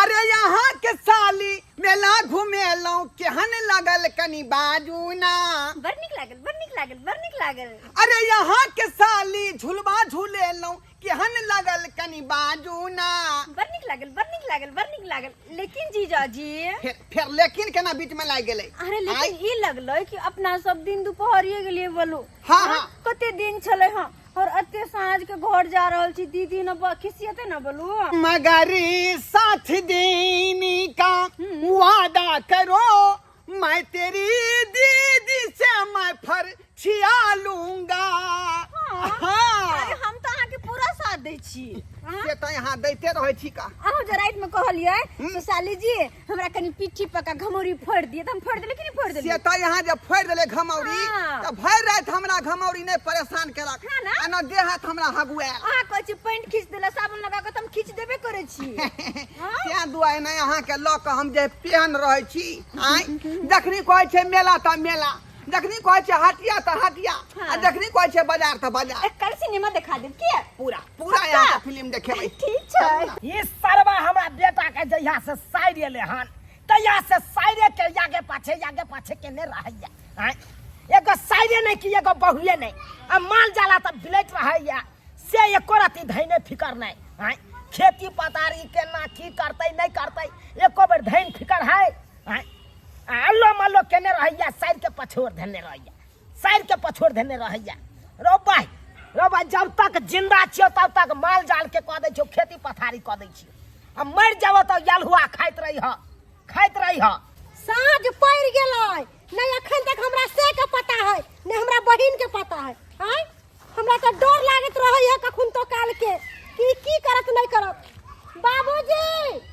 अरे यहाँ के साली मेला घुमेलहुँ, केहन लगल कनी बाजू ना। बड़ नीक लागल, बड़ नीक लागल, बड़ नीक लागल। अरे यहाँ के साली झुलवा झुलेलहुँ, केहन लगल कनी बाजू ना। बड़ नीक लागल, बड़ नीक लागल, बड़ नीक लागल। लेकिन जीजाजी, फेर लेकिन केना बीच में लागि गेलै? अरे लेकिन ई लगलै कि अपना सब दिन दुपहरिये गेलियै बोलू। हाँ, हाँ। कते दिन छलै। हाँ, और एते साँझ के घर जा रहल छी दीदी, न खिसियते न बोलू। मगर साथ देने का वादा करो, मैं तेरी दीदी से मैं फर छिया लूंगा। हाँ। अरे हम तऽ अहाँके पूरा साथ दै छी। हाँ? से तऽ यहाँ दैते रहै छी का। अहाँ जे राति में कहलियै से साली जी हमरा कनि पिट्ठी पका घमौरी फोड़ि दिअ, तऽ हम फोड़ि देली कि नहि फोड़ि से देली? तऽ यहाँ जे फोड़ि देले घमौरी, हाँ। तऽ भरि राति हमरा घमौरी नहि परेशान केलक। हाँ ना? आ न देह हाथ हमरा हगुआयल। अहाँ कहै छी पैंट खींच देला साबुन लगा कऽ, तऽ हम खींच देबे करै छी। हाँ? तें दुआरे नहि अहाँके लऽ कऽ हम जे पेहन रहै छी। आँय, जखनी कहै छै मेला तऽ मेला, जखनी कहै छै हटिया तऽ हटिया, आ हाँ। जखनी कहै छै बाजार तऽ बाजार। कल सिनेमा देखा देब की? पूरा पूरा यहाँ के फिल्म देखेबै। ठीक छै। ई सरवा हमरा बेटा के जहिया से साइड एले हन तहिया से साइडे के आगे पाछे आगे पाछे केने रहैया। आँय, एगो साइडे नहीं कि एगो बहुए नहीं, आ माल जाला तऽ बिलैत रहैया से एको रति धैने फिकर नहीं। आँय, खेती पथारी केना की करतै नहीं करतै एको बेर धैन फिकर है। आँय, अल्लो मल्लो केने रहैया, साइड के पछोर धेने रहैया, साइड के पछोर धेने रहैया। रौ भाई, रौ भाई, जब तक जिंदा छियो तब तक माल जाल के कऽ दै छियो, खेती पथारी कऽ दै छियो, आ मरि जाबो तऽ यलहुआ खाइत रही ह, खाइत रही ह। साँझ पड़ि गेलै, नहि अखन तक हमरा से के पता है, नहि हमरा बहिन के पता है। आँय, हमरा तऽ डर लागैत रहै है कखन तो काल के कि की करत नहि करत। बाबूजी,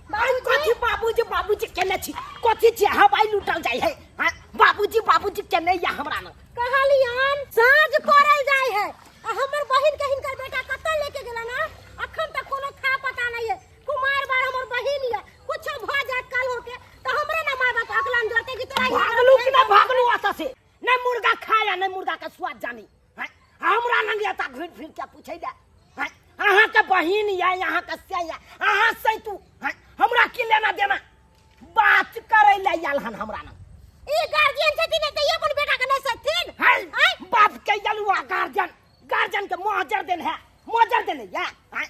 बाबूजी, कथी बाबूजी बाबूजी केने छी? कथी छी? हवाई लूटल जाइ है। हाँ, बाबूजी बाबूजी केने या हमरा न कहलियन साँझ पड़ल जाइ है, आ हमर बहिन के हिनकर बेटा कतऽ लेके गेलन ना, अखन तक कोनो था पता नहीं है। कुमार बार हमर बहिन ये, कुछो भ जात कल होके तो हमरे ना माय बाप अकलन जोड़ते कि तोरा भागलू कि ना भागलू अतऽ से? नहीं मुर्गा खाया नहीं मुर्गा के स्वाद जानी। हाँ, हमरा लंग एता घुरि फिर के पूछै ले। हाँ, अहाँ के बहिन या अहाँ के से या अहाँ से तू। हाँ, हमरा की लेना देना? बात करे ले आयल हन हमरा लग। ई गार्जियन छथिन त ई अपन बेटा के नहीं सकथिन? है, बाप के यलुआ गार्जियन, गार्जियन के मोहजर देन है, मोहजर देने या। हाँ,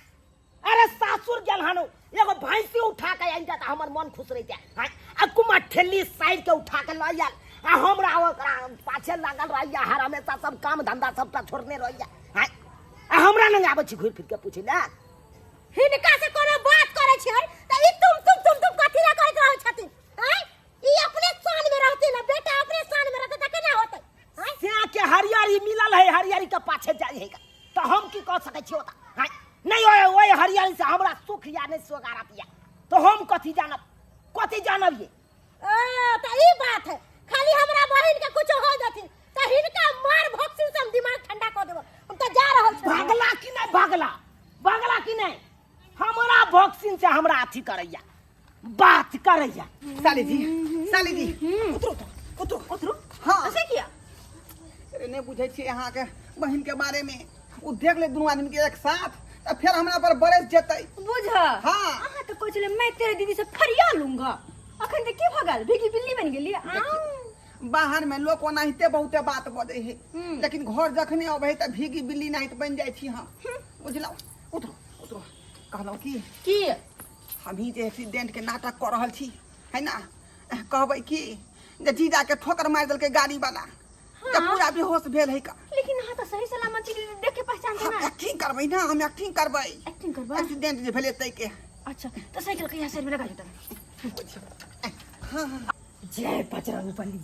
अरे सासुर गेल हन एगो भैंसी उठा के आनि त हमर मन खुश रहिते। हाँ, आ कुमार ठेली साइड के उठा के लऽ आयल, आ हमरा ओकरा पाछे लागल रहैया हर हमेशा, सब काम धंधा सबटा छोड़ने रहैया। हाँ, आ हमरा लग आबै छी घुरि फिर के पूछै ले। हिनका से कोनो बात करै छियै त ई तुम तुम तुम तुम कथी ला करैत रहै छथिन? आँय, ई अपने शान में रहते ना, बेटा अपने शान में रहते त केना होतै? आँय? से के हरियरी मिलल है, हरियरी के पाछे जाइ है त हम की कह सकै छी ओता? आँय, नहीं ओए ओए हरियरी से हमरा सुख या नहीं सोगारत या तो हम कथी जानब, कथी जानब ये? ओ त ई बात है, खाली हमरा बहिन के कुछ हो जथिन त हिनका मार भक्सी से हम दिमाग ठंडा क देब। हम त जा रहल छी। भागला कि नहीं? भागला, भागला कि नहीं? हमरा भक्सिन से हमरा अथी करैया, बात करैया। साली जी, साली जी, उतरो उतरो उतरो। हाँ। ऐसे किया? अरे नहीं बुझै छियै अहाँ के बहिन के बारे में, उ देख ले दुनू आदमी के एक साथ त फेर हमरा पर बरस जेतै। बुझ। हाँ। अहाँ त कहै छलै मैं तेरे दीदी से फरिया लूंगा, अखन त की भऽ गेल, भीगी बिल्ली बनि गेली। बाहर में लोग ओनाहिते बहुते बात बजै है, लेकिन घर जखने अबै है त भीगी बिल्ली नाहित बनि जाइ छी हम, बुझलहुँ? उतरो उतरो। कहलहुँ की की हमही जे एक्सीडेंट के नाटक कऽ रहल छी है ना, कहबै की जे जीजा के ठोकर मारि देलकै गाड़ी वाला, तऽ पूरा बेहोश भेल है का। लेकिन अहाँ तऽ सही सलामत छी, देख के पहचान हम ना। एक्टिंग करबै ना, हम एक्टिंग करबै। एक्टिंग करबै? एक्सीडेंट जे भेलै तै के। अच्छा, तऽ साइकिल के यहाँ साइड में लगा देता। हाँ, हाँ। जय बजरंग बली,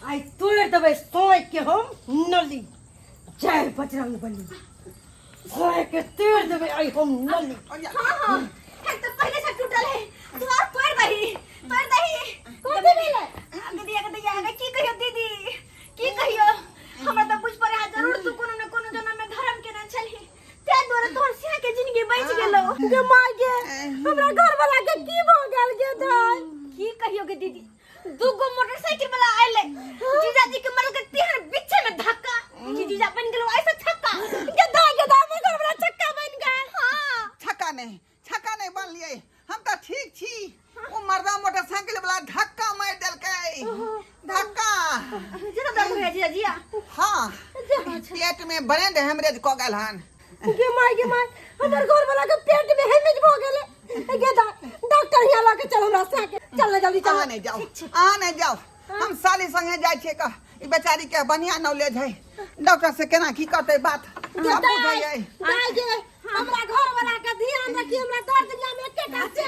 आइ तोड़ देबै सोय के हम नली। जय बजरंग बली, सोय के तोड़ देबै आइ हम नली। हाँ हाँ, है तो पहले से टूटल है, तू और तोड़ दही, तोड़ दही। कथी भेलै? दीदी, अगे दीदी, अगे की कहियो दीदी, की कहियो, हमरा तऽ बुझ पड़े है जरूर तू कोनो न कोनो जन्म में धर्म केने छलही, ते दुआरे तोहर सिया के जिंदगी बच गेलो। गे माय गे, हमरा घर वाला के की भ गेल गे दाय? की कहियो गे दीदी, दूगो मोटरसाइकिल वाला आइले, जीजाजी के मरल के तिहर बीचे में धक्का कि जीजा बन गेलो ऐसा छक्का। गे दाय, गे दाय, हमर घर वाला छक्का बन गेल। हाँ। छक्का नहीं, छक्का नहीं बनलिए हम, त तऽ ठीक छी, ओ मर्दा मोटरसाइकिल वाला धक्का मारि देलकै, धक्का। जेना दर्द होइए जीजाजी? हाँ, पेट में ब्रेन हेमरेज कऽ गेल हन। गे माय, गे माय, हमर घर वाला के पेट में हेमरेज भ गेले। गे दा, डॉक्टर हियां लऽ के चल हमरा से के। चल ना जल्दी चल। अहाँ नहि जाउ, अहाँ नहि जाउ, हम साली संगे जाइ छियै। कह ई बेचारी के बढ़िया नॉलेज है, डॉक्टर से केना की करतै बात गे सब दाय, बुझैयै। दाय गे, हमरा घर वाला के ध्यान रखी, हमरा दर्द दुनिया में एकेटा से।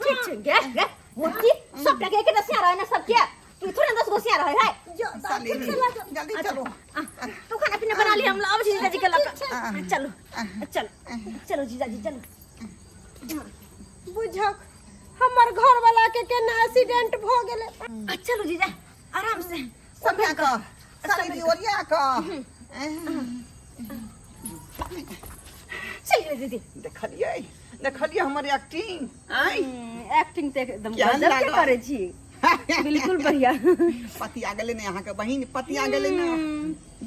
ठीक छै गे, गे मोटी, सबटा के एकेटा सिया रहे ने सबके, तू थोड़े 10 गो सिया रहे है। जो दाय, साली ठीक से लऽ जाउ। जल्दी चलू। तू खाना पीना बना ली, हम आबै छी जीजाजी के लऽ कऽ। चलू चलू चलू जीजाजी चलू। बुझक हमर घर वाला के केना एक्सीडेंट भ गेले। चलू जीजा, आराम से। ओरिया कऽ साली जी, ओरिया कऽ। चलिए दीदी। देखलियै, देखलियै हमर एक्टिंग? आँय, एक्टिंग तऽ एकदम केहन गजब के लागल? करै छी, बिल्कुल बढ़िया। पतिया गेलै ने अहाँके बहिन, पतिया गेलै ने।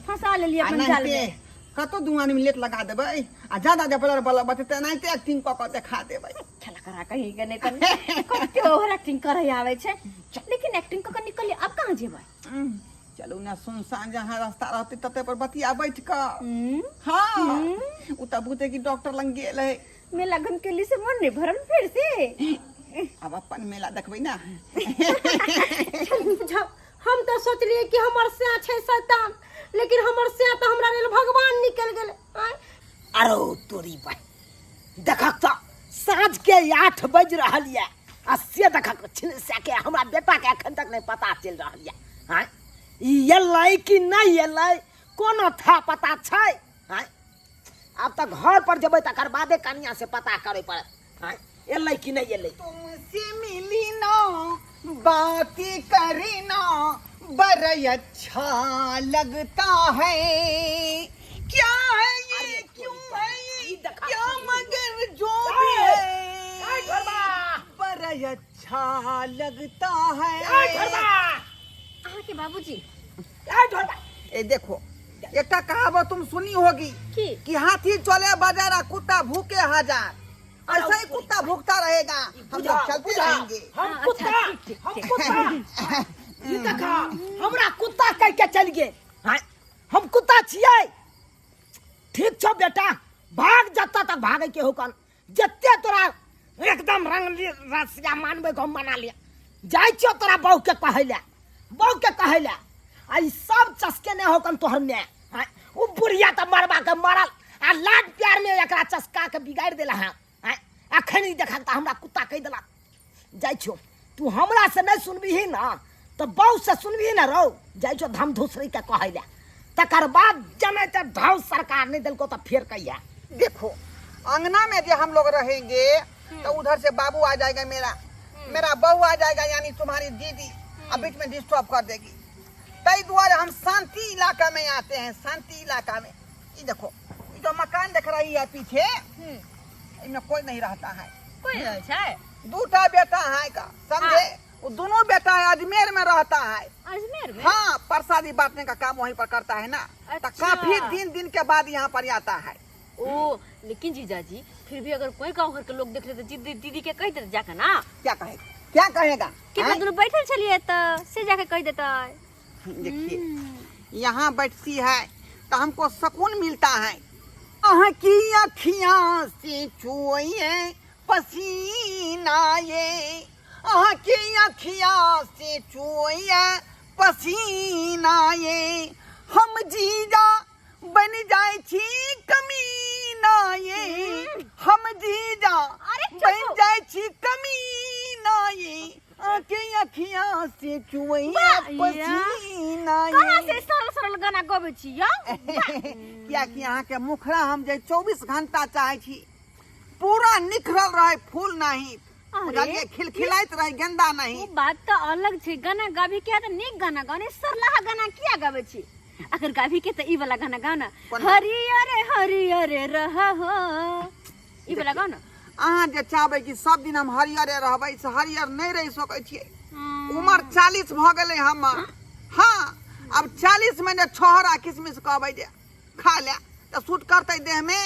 फंसा लेलियै आ अपन जाल एनाहिते में। कतौ दू आदमी लेट लगा देबै आ ज्यादा जे बलर बलर बतेतै, एनाहिते एक्टिंग कऽ कऽ देखा देबै। खेला करा कहीं के नहीं तनी कते ओवर एक्टिंग करे आवे छै, लेकिन एक्टिंग कऽ के निकलिए, अब कहाँ जेबै? चलू ने, सुनसान जहाँ रास्ता रहतै तते पर बतिया बैठ कऽ। हाँ, ओ तऽ बुझतै कि डॉक्टर लग गेल है। मेला घूम के ली से मन नहीं भरल फिर से? आब अपन मेला देखबै ने। बुझक हम तऽ सोचलियै कि हमर सैं छै शैतान, लेकिन हमर सैं तऽ हमरा लेल भगवान निकलि गेलै। आँय, अरो तोरी बा, देखक तऽ साँझ के 8 बजि रहल यऽ आ से देखक छिनसा के हमरा बेटा के एखन तक नहि पता चलि रहल यऽ। आँय, ई एलै कि नहि एलै, कोनो था पता छै? आँय, आब तऽ घर पर जेबै तकर बादे कनिया से पता करे पड़त। आँय, एलै कि नहि एलै? तुमसे मिली ना बात करना बड़ा अच्छा लगता है, क्या है ये, क्यों है ये, क्या मगर जो भी है बड़ा अच्छा लगता है। अहाँके बाबूजी। ए देखो, एकटा कहावत तुम सुनी होगी की? कि हाथी चले बाजार आ कुत्ता भूखे हजार। ऐसा ही कुत्ता भूखता रहेगा, हम लोग चलते रहेंगे। हम हाँ, कुत्ता, अच्छा, ठीक, ठीक, हम ठीक। कुत्ता, ई देखा हमरा कुत्ता कह के चल गेल। हाँ, हम कुत्ता छियै? ठीक छौ बेटा, भाग जतऽ तक भागे के हो, कन जते तोरा एकदम रंग रसिया मानबै हम मना लिया। जाइ छियौ तोरा बहू के कहै लए, बहू के कहै लए। आ ई सब चस्के नहि हो कन तोहर माय। हाँ, उ बुढ़िया तऽ मरबा के मरल आ लाड प्यार में एकरा चस्का के बिगाड़ि देला। हाँ, अखन ई देखा तऽ हमरा कुत्ता कहि देलक। जाइ छियौ, तू हमरा से नहि सुनबिही ना तऽ बहू से सुनबिही ना रौ। जाइ छियौ धम धुसरी के कहै लए, तकर बाद जनै तऽ ढाउ सरकार नहि देलको तऽ फेर कहिया। देखो, अंगना में जो हम लोग रहेंगे तो उधर से बाबू आ जाएगा, मेरा मेरा बहू आ जाएगा, यानी तुम्हारी दीदी, अब बीच में डिस्टर्ब कर देगी। तई दुआरे हम शांति इलाका में आते हैं, शांति इलाका में। ये देखो, ये जो मकान देख रही है पीछे, इनमें कोई नहीं रहता है। कोई रहै छै? दूटा बेटा है का समझे, वो दोनों बेटा है अजमेर में रहता है। अजमेर में? हाँ, प्रसादी बांटने का काम वहीं पर करता है ना, तो काफी दिन दिन के बाद यहाँ पर आता है। ओ लेकिन जीजाजी, फिर भी अगर कोई गांव घर के लोग देख लेते, दीदी दीदी के कह देते जाके ना। क्या कहेगा, क्या कहेगा? कि हैं? दोनों बैठल छलिए तऽ से जाके कह देते। देखिए, यहाँ बैठती है तो हमको सुकून मिलता है। अहाँ की अखियाँ से चुए पसीना ये, अहाँ की अखियाँ से चुए पसीना ये, हम जीजा बन जाए छी कमीना ये, हम जीजा अरे चुप। बन जाए छी कमीना ये, आके अखियाँ से चुए पसीना कहाँ ये। से सरल सरल गाना गबै छी यौ? कियाकि अहाँके मुखड़ा हम जे 24 घंटा चाहै छी पूरा निखरल रहे, फूल नहीं। अरे, बुझलियै, खिलखिलाइत रहे, गेंदा नहीं। ओ बात तऽ अलग छै, गाना गाबी के तऽ नीक गाना गाउ ने, सरलाहा गाना किया गाबै छी? अगर गाबी के तऽ ई वाला गाना गाउ ने। कोन? हरियर हरियर रह हो, ई वाला गाउ ने। अहाँ जे चाहबै कि सब दिन हम हरियरे रहबै, से हरियर नहि रहि सकै छियै। उमर 40 भऽ गेलै हमर। हाँ, आब 40 में जे छोहरा किशमिश कहबै जे खा ले तऽ सूट करतै देहमे?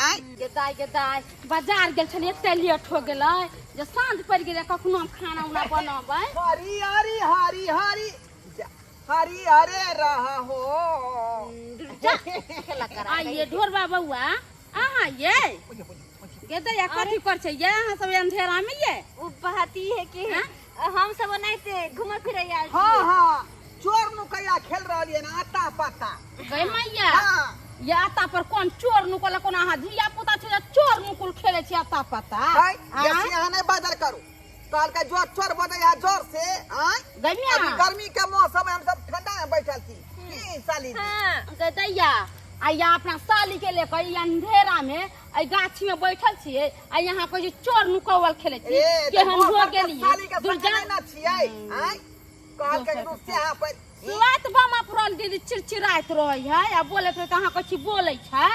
आय गे दाइ गे दाइ बाजार गेल छलियै एते लेट हो गेलै जे साँझ पड़ि गेलै कखनो हम खाना उना बनबै हरी हरी हरी हरी हरी हरे रहा हो आइए ढोरबा बौआ अहाँ ये गे दैया कथी कर छै ये अहाँ सब अंधेरा में ये उ बात ई है कि हम सब ओनाहिते घूमय फिरै आयल हाँ हाँ चोर नुकैया खेल रहल ये ना आता पाता गै मैया हाँ ये आता पर कोन चोर नुकल कोन अहाँ धिया पुता छै जे चोर नुकुल खेले छै आता पता है बेसी अहाँ नहीं बाजल करू कहलकै जोर चोर बजै है जोर से आँय गै मिया अभी गर्मी के मौसम है हम सब ठंडा में बैठल छी की साली जी हाँ गै दैया आ यहाँ अपना साली के लेकर ई अंधेरा में एहि गाछी में बैठल छियै आ यहाँ कहै छै चोर नुकौवल खेलै छी ए केहन हो दोसर के गेलियै साली के संगे दुर्जा नहीं ना छियै आँय कहलकै कि तू सेहा पर राति बम अफरल दीदी चिड़चिड़ाइत रहै है आ बोलैत रहै तऽ अहाँ कहै छी बोलै छै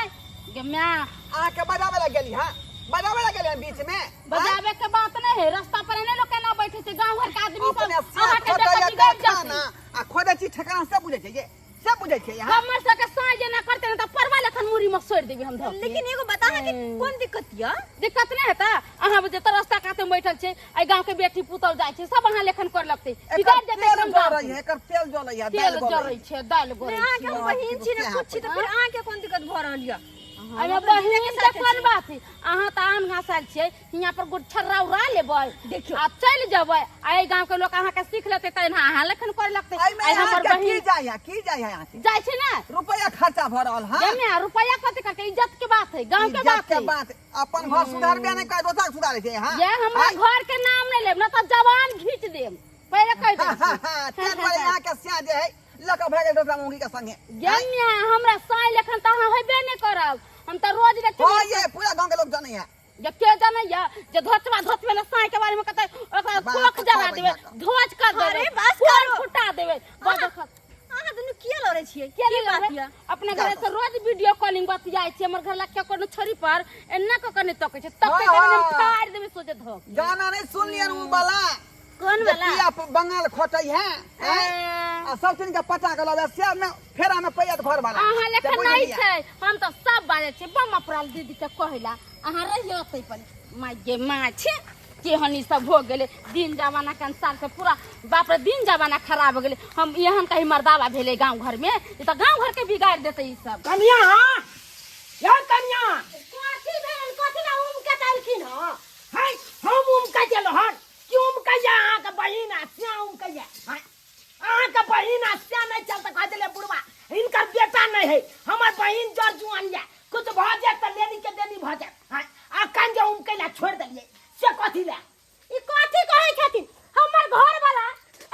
गे माय अहाँके बजाबै लए गेली हँ बजाबै लए गेली हँ बीच में आँय? बजाबे के बात नहीं है रास्ता पर एने लोग केना बैठे छै गांव घर के आदमी सब अपने से अहाँ के खोदै देख या के बिगड़ कारखाना जेतै आ खोदै छी ठेकाना सब बुझै छै ये सब बुझै छै यहाँ हमर सबके साँझ जेना करते ने तऽ परवा लेखन मुड़ी में सोड़ि देबी हम धऽ के। लेकिन एगो बता के कोन दिक्कत यऽ दिक्कत नहीं हेता अहाँ जे तऽ रास्ता काते में बैठल छै एहि गांव के बेटी पुतहु जाइ छै सब अहाँ लेखन कर लगतै एकर बिगड़ जेतै तेल एकदम गाँव जरै के। है एकर तेल जलै है तेल दालि गलै जरै छै दालि गरै अहाँ के छै हम बहिन छी ने कुछ छी तऽ फिर अहाँ के कोन दिक्कत भऽ रहल यऽ अरे बहिन के कोन बात है अहाँ तऽ आन घास आयल छियै हियाँ पर गुच्छर्रा उड़ा लेबै देखियौ। आ चलि जेबै आ एहि गाँव के लोक अहाँके सीख लेतै तऽ एना अहाँ लेखन करे लगतै एहिमे आइ हमर अहाँके की बहिन जाइ है की जाइ है अहाँके जाइ छै ने रुपैआ खर्चा भऽ रहल है एमे रुपैआ कते करके इज्जत के बात है गाँव के इज्जत बात के है बात अपन घर सुधारबे नहि कर दोसर सुधारे छै हाँ ये हमरा घर के नाम नहीं लेब ना तो जवान घींच देब पहले कह दे ताहि दुआरे अहाँके स्या जे है लऽ कऽ भए गेल दोसरा मौगी के संगे गेमिया हमरा साई लेखन तऽ अहाँ हेबे नहि करब हम तऽ रोज देखै हाँ ये पूरा गाँव के लोग जानै है जे के जानैया जे धोचवा धोचवे ने साई के बारे में कहते ओकरा बात कोख तऽ जरा कहबै देबै ना। धोच कर देबै अरे बस कोर करू। फुटा देबै बस अहाँ दुनू किया लड़ै छियै के की बात यऽ अपना घर से रोज वीडियो कॉलिंग बतियाइ छै हमर घर लग के कोनो छोरी पर एना क के नहि तकै छै तकै हाँ, के हम हाँ। फाड़ देबै सोझे धोक गाना नहीं सुनलियन उ वाला कोन जे वाला पिया बंगाल खोटै है हैं? आ सब दिन के पता के लबे से में फेरा में पैयत घर वाला अहाँ से लेखन बुझि नहीं लिअ। छै हम तऽ सब बाजै छै बम अपराल दीदी के कहैला अहाँ रहियो ओतै पर माय गे माय छै केहन ई सब हो गेलै दिन जमाना के अनुसार से पूरा बाप रे दिन जमाना खराब हो गेलै हम एहन कहीं मर्दावा भेलै गाँव घर में ई तऽ गाँव घर के बिगाड़ देतै ई सब कनिया यार कनिया कथी भेल कथी ला उम के देलखिन हँ है हम उमका गेलो हन कि उमकैया अहाँके बहिन आ श्या उमकैया हैं? अहाँके बहिन आ श्या नहि चलते कह देले बुढ़वा हिनकर बेटा नहि है हमर बहिन जर जुआन या कुछ भऽ जायत तऽ लेनी के देनी भऽ जायत हैं? अखन जे उमकैला छोड़ि देलियै से कथी लए ई कथी कहै छथिन हमर घर वाला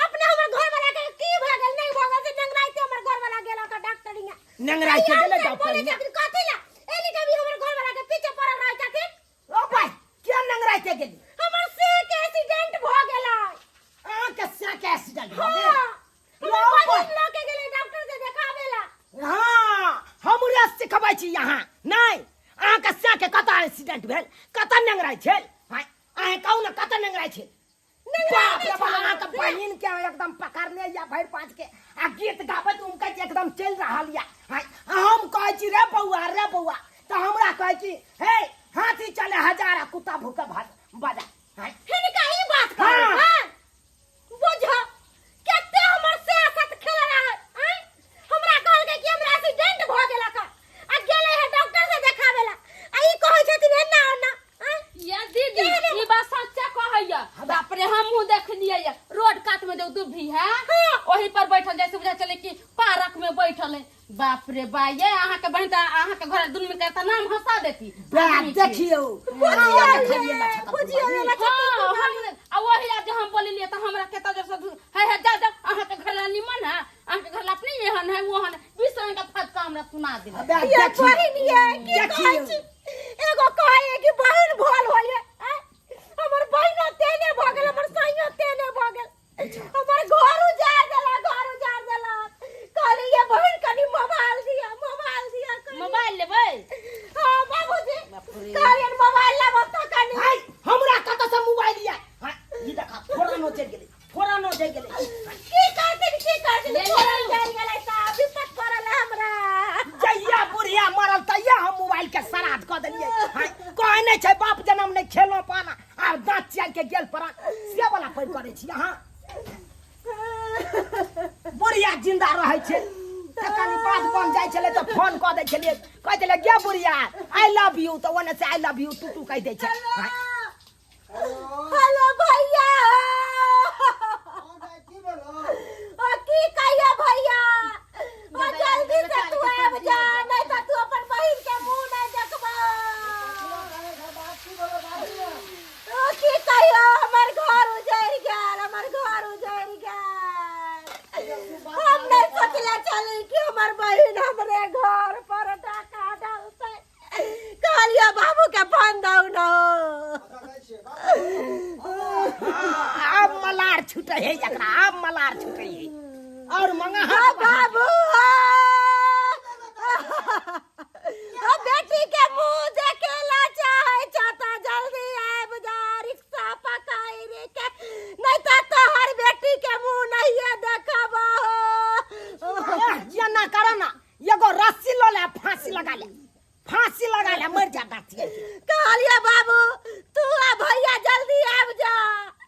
अपने हमर घर वाला के की भऽ गेल नहि भऽ गेल से नेंगराइते हमर घर वाला गेल ओतऽ डॉक्टर हियाँ नेंगराइते गेलै बोलै डॉक्टर हियाँ। छथिन कथी ला एनी कभी हमर घर वाला के पीछे पड़ल रहै छथिन ओ भाई किया नंगराइते गेली हमर सिर के एक्सीडेंट भऽ गेलै अहाँके सिर के एक्सीडेंट भऽ गेल हाँ हमर यौ भाई। बहिन लऽ के गेलै डॉक्टर से देखाबे ला हाँ हमरे सिखबै छी यहाँ नहि अहाँके सिर के कतऽ एक्सीडेंट भेल कतऽ नंगराइ छल हाँ अहाँ कहू ने कतऽ नंगराइ छल बाप रे बाप अहाँके बहिन के एकदम पकड़ने या भरि पाँच के आ गीत गाबैत उनका के एकदम चलि रहल या हाँ, हम कहै छी रे बौआ रे बौआ तऽ हमरा कहै छी हे हाथी चले हजार आ कुत्ता भूके बजा हाँ, हिनका ई बात कहै हाँ। हाँ बुझ कते हमर से साथ खेल रहा है आँय? हमरा कहलकै कि हमरा एक्सीडेंट भऽ गेलक हँ। आ गेलै है डॉक्टर से देखाबे ला आ ई कहै छथिन एना ओना आँय? या दीदी ई बात सच्चा कहैया बाप रे हमहूँ देखलियै या रोड कात में जो दुभी है ओही पर बैठल जैसे बुझा चले कि पार्क में बैठल है बाप रे बा ये अहाँ के बहन त अहाँ के घर दुनू में के नाम हंसा देती बा आदमी के। देखियौ देखलियै लछका बुझियौ ये लछका हाँ, हम आ वही आज हम बोललियै तऽ हमरा केतो जर से है है जा जा अहाँ के घर ला निमन है अहाँ के घर ला अपने एहन है ओहन है 20 रंग के फटका हमरा सुना देलक अबे ये देखियौ बहिन ये की कहै देखियौ छी एगो कहै कि बहिन भल होइए आँय? हमर बहिनो तेने भऽ गेल हमर साइयो तेने भऽ गेल हमर घर उजाड़ देलक घर उजाड़ देलक कहली ये बहिन कनी मोबाइल दिया मोबाइल दिया कनी। मोबाइल लेबै हाँ बाबूजी कहलियनि मोबाइल लाबब तऽ कनी हाय हमरा कतऽ से मोबाइल या हाय ई देखा फोरनो चलि गेलै फोरनो चलि गेलै की करथिन की करथिन ले फोरन लियौ। चलि गेलै साहब विपत पड़ल है हमरा जहिया बुढ़िया मरल तहिया हम परान से वाला पैर करै छी अहाँ बुढ़िया जिंदा रहै छै तऽ कनि बात बन जाइ छलै तऽ फोन कऽ दै छलियै कहै छलै गे बुढ़िया I love you तऽ ओने से I love you two two कहि दै छै हेलो भैया ओ की कहियो भैया ओ जल्दी से तू आबि जा नहीं तो तू अपन बहिन के मुंह नहीं देखबा ओ की कहियो हमर घर उजड़ गेल हमर घर उजड़ गेल हम नहीं सोचले छली कि हमर बहिन हमरे घर पर डाका डालतै कहलियो बाबू के फोन दऊ न आब मलार छूटे है एकरा आब मलार छूटे है और मंगा हाँ बाबू हाँ बेटी के मुंह देखेला चाहे चाहता जल्दी आबि जा रिक्शा पकड़ के नहीं तो तोहर बेटी के मुंह नहीं देखबो ये ना करो ना एगो रस्सी लो ले फांसी लगा ले फांसी लगा ले मर जा दाती कहलिए बाबू तू आ भैया जल्दी आबि जा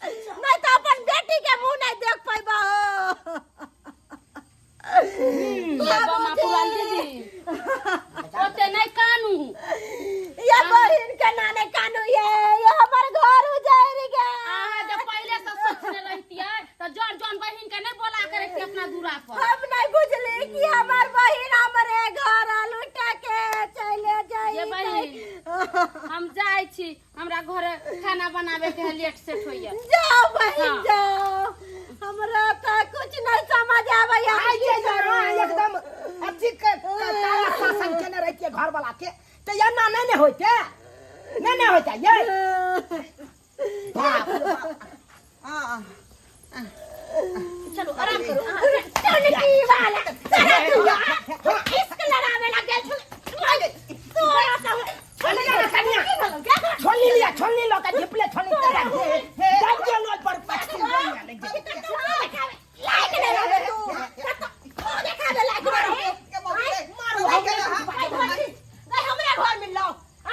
नहीं तो अपन बेटी के मुंह नहीं देख पैबो ये बमा पुरान दीदी ओते नहीं कानू ये बहिन के नाने कानू ये हमर घर उजड़ गेल अहाँ जब पहले से सोचने रहतियै तऽ जौन जौन बहिन के नहीं बोला करे के अपना दूरा पर हम नहीं बुझली कि हमर बहिन हमरे घर लुटा के चले जाई ये बहिन हम जाइ छी हमरा घरे खाना बनावे के है लेट सेट होइया जाओ बहिन हाँ। जाओ हमरा तो कुछ नहीं समझ आवे आई जे एकदम अथी के तारा शासन केने रहितियै घर वाला के तऽ एना नहि ने होइते नहि ने होइते ये बाप रे बाप। हाँ चलो आराम करो अहाँ टनकी वाला सारा तू इश्क लड़ावे लग गेल छल तोरा तो छोड़नी लिया कन्या छोड़नी लिया छोड़नी लो के झिपले छोड़नी तेरा दब गेल ओइ पर पछती लाइक नहीं रहे तू तू देखावे लाइक नहीं रहे मारू नहीं हमरा घर मिललो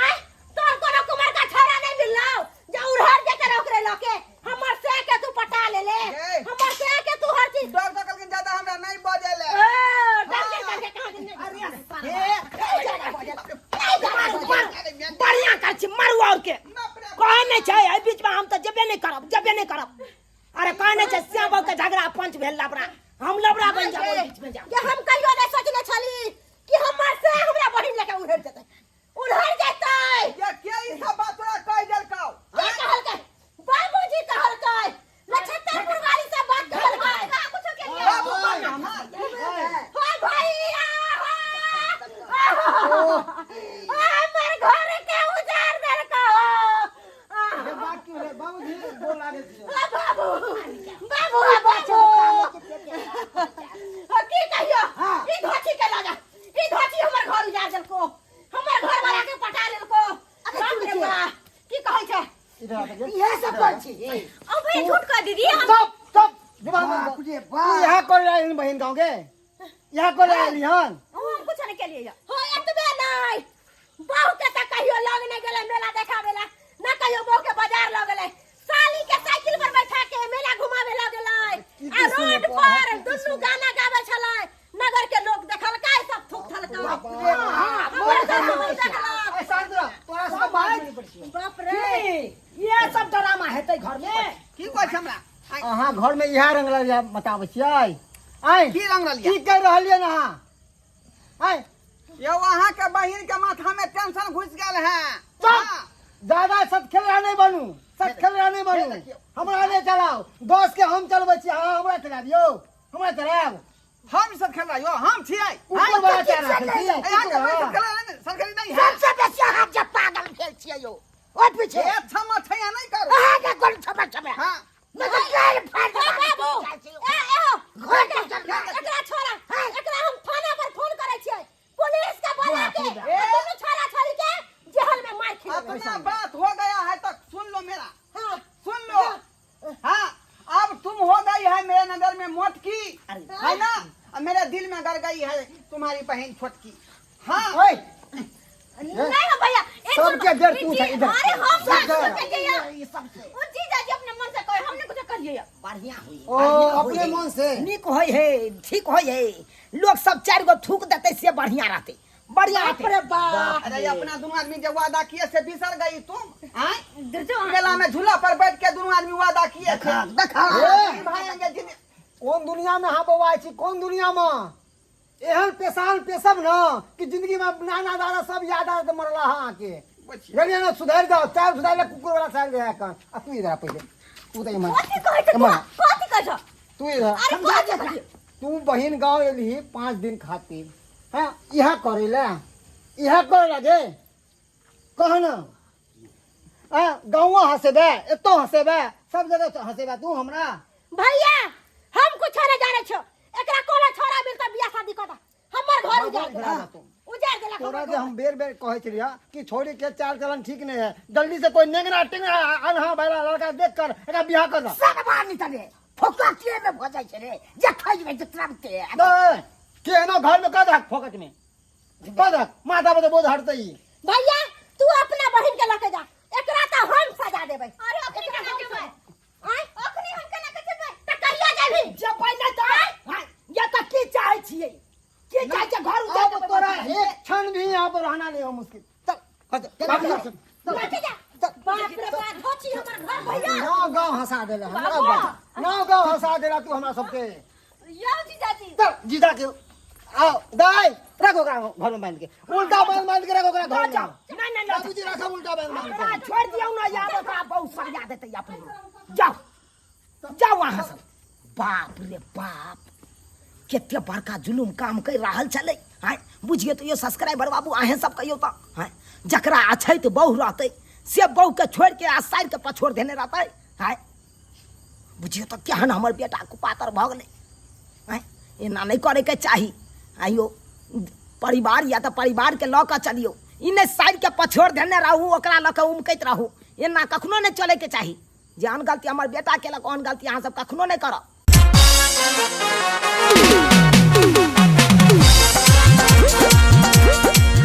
आय तोर कोनो कुमार का छोरा नहीं मिललो जा उड़हर जेते रह ओकरे लके हमर से के तू पटा ले ले ए। हमर से के तू हर चीज डॉक्टर कहलखिन ज्यादा हमरा नहीं बजेले ओ डर के डर के कहां दिन अरे हे मारू मारू बढ़िया कर छी मारू और के कहे नहीं छै एहि बीच में हम तऽ जेबे नहीं करब जेबे नहीं करब अरे कहे नहीं छै श्याम बाबू के झगड़ा पंच भेल लबड़ा हम लबड़ा बन जाब ओहि बीच में जाब जे हम कहियो नहीं सोचने छली कि हमर से हमरा बहिन लेके उड़हर जेतै उड़हर जेतै ये के ई सब बात तोरा कहि देलकौ के कहलकै बाबूजी कहलकै नक्षत्रपुर वाली सब बात कहलकै कुछो के लिए बाबू बन हमर हो भैया हो हमर घर के उजाड़ देलको बात की भेलै बाबूजी गोर लागै छी बाबू बाबू बाबू की कहियो ई धोती के लगा ई धोती हमर घर उजाड़ देलको हमर घर वाला के पटा लेलको बाप रे बा की कहै छै इधर आ के इहे सब कर छी ओ भैया झूठ कह दीदी हम स्टॉप स्टॉप दिमाग में बाप रे तू बाप यहाँ कर आयल बहिन गाँव के यहाँ कर आयल हन हम कुछ नहीं के लिए हो एतबे नहीं बहू के त कहियो लग नहीं गेलै मेला देखावे ला ना कहियो बहू के बाजार लग गेलै साली के साइकिल पर बैठा के मेला घुमावे लग गेलै की आ सुने रोड पड़ल, पर की की दुनू गाना गावे छलै नगर के लोग देखलकै सब थूक थलकै हां हमर सब मुँह देखलक ए, शांत रह तोरा सब बात नहीं पड़ै छियौ। बाप रे की इहे सब ड्रामा हेतै घर में की कहै छै हमरा आँय, अहाँ घर में इएह रंग ललिया बताबै छियै आँय की रंग ललिया की कहि रहलियै अहाँ आँय यौ अहाँ के बहिन के माथा में टेंशन घुस गेल है चुप ज्यादा सत खेलरा नहीं बनू सत खेलरा नहीं बनू हमरा नहीं चलाओ दोस्त के हम चलबै छी अहाँ हमरा चलाबियौ हमरा चलायब हम सब खेल रहा हम छियै कुकुर वाला चला छी अहाँ के बहिन सब खेल रहा नहीं सरकारी नहीं है सबसे बेसी अहाँ जे पागल भेल छियै यौ ओहि पीछे ए क्षमा छैया नहीं करू अहाँ के कोन छमा छमा हां नहीं तो गाल फाड़ ए बाबू ए ए हो एकरा छोड़ा एकरा हम थाना पर फोन करै छियै पुलिस के बोला के आ दुनू छोरा छोरी के जेहल में मार खिलेबै अपना बात हो गया है तो सुन लो मेरा हाँ सुन लो हाँ अब तुम हो गई है मेरे नजर में मोटकी है ना और मेरे दिल में गड़ गई है तुम्हारी बहन छोटकी हाँ ओए नहीं हो भैया एक सबके बार- जड़ तू ई छै जी- इधर। अरे हम सबके सब के ई सब ओ जीजा जी अपने मन ये बढ़िया होई। ओ, बढ़िया होई अपने है। मन से? नीक होई है, ठीक होई है। लोग सब चार गो थूक देते से बढ़िया रहते, बढ़िया बाप रहते। रे बाप। अरे ये अपना दोनों आदमी जो वादा किए से बिसर गई तुम आय? दुर्जो मेला में झूला पर बैठ के दोनों आदमी वादा किए थे। देखा देखा। ए! भाई कोन दुनिया में अहाँ बौआइ छी, कोन दुनिया में एहन पेशान पेशब न कि जिंदगी में नाना दादा सब याद आत मरला हा अहाँके। बुझलियै ने? सुधरि जाओ, चाल सुधारि ले, कुकुर वाला चाल रहे कन। आ तू इधर आ पहिले, तू तऽ इम्हर। कथी कहै छ तू? इम्हर। कथी कहै छ? तू इधर। अरे समझा कथी दे। कहै? तू बहिन गाँव एलही 5 दिन खातिर, हाँ इहा करे ला, इहा करे ला गे कह न। हाँ गाँव हंसेबे, एतो हंसेबे, सब जगह हंसेबे तू हमरा। भैया हम कुछ नहीं जाने छो, एकरा कोनो छोरा मिलता बियाह शादी कर दा, हमर घर उजाड़ घर देला, तू। उजाड़ देला तोरा हमर जे घर। हम बेर बेर कहै छलियै कि छोरी के चाल चलन ठीक नहीं है, जल्दी से कोई नेंगरा टेंगरा अनहा भैला लड़का देख कर एकरा बियाह कर दा। सब बार निकले फोकटिए में भऽ जाइ छै रे, जे खइबै जे तुरन्ते। ए, केहनो घर में कह दहक, फोकट में कह दहक, माथा पर बोझ हटतै ई। भैया तू अपना बहिन के लके जा, एकरा त हम सजा देबै। अरे अखनी एकरा केना हम जेबै? सजा- आँय? अखनी हम केना के जेबै? त कहिया जेबही? जेबै नहि तऽ आँय? या तऽ की चाहै छियै, की चाहै छियै? घर उजाड़ अब देबै। तोरा एक क्षण भी यहाँ पर रहना नहीं हो मुश्किल। चल चल, चल, चल, चल। लके जा। बाप रे बाप, धोची हमर घर भैया। नौ गाँव हंसा देला हमरा, गाँव नौ गाँव हंसा देला तू हमरा सबके। यौ जीजाजी। चल जीजा के आओ दाई रखो ओकरा घर में बांध के, उल्टा बांध बांध के रखो ओकरा घर में। जाओ। नहीं नहीं नहीं। बाबूजी रखो उल्टा बांध बांध ओकरा के। छोड़ दियौ ना यार, ओकरा बहुत सरिया देतै अपने। जाओ जाओ अहाँ सब। बाप रे बाप, कते बड़का जुलुम काम कर रहल छलै। आँय बुझियौ तऽ यौ सब्सक्राइबर बाबू, अहें सब कहियौ तऽ आँय जकरा अछैत बहु रहतै से बहु के छोड़ि के आ सारि के पछोड़ देने रहतै। आँय बुझियौ तऽ केहन हमर बेटा कुपातर भऽ गेलै। आँय एना नहि करैके चाही। आइयो परिवार या तऽ परिवारके लऽ कऽ चलियौ, ई नहि सारिके पछोड़ देने रहू ओकरा लऽ कऽ उमकैत रहू, एना कखनो नहि चलैके चाही। जेहन गलती हमर बेटा केलक ओहन गलती अहाँ सब कखनो नहि करब।